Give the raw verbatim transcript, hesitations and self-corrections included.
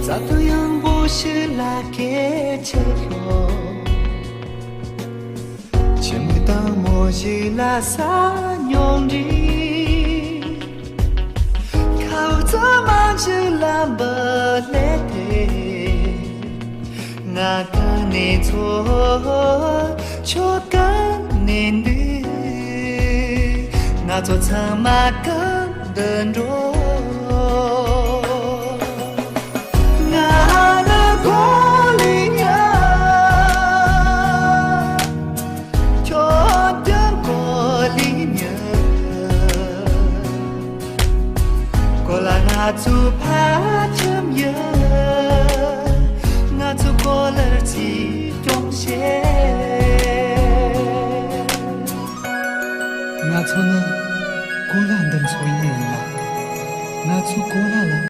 ད་དུང་ཡང་པོ་ཞིག་ལ་སྐད་ཆ་ཤོད། ཁྱིམ་དང་མོ་ཞིག་ལ་ས་ཉོ་འདྲི། ཁའུ་ཚ་མ་ཞིག་ལ་འབུ་ལས་ཏེ། ང་ག་ནས་ཚོ་ཆོ་ག་ནས་འདུག་ང་ཚོ་ཚང་མ་གང་དུ་འགྲོ། ང་ནི་གོ་ལི་ཉ། ཁྱོད་ཀྱང་གོ་ལི་ཉ། གོ་ལ་ང་ཚོ་ཕ་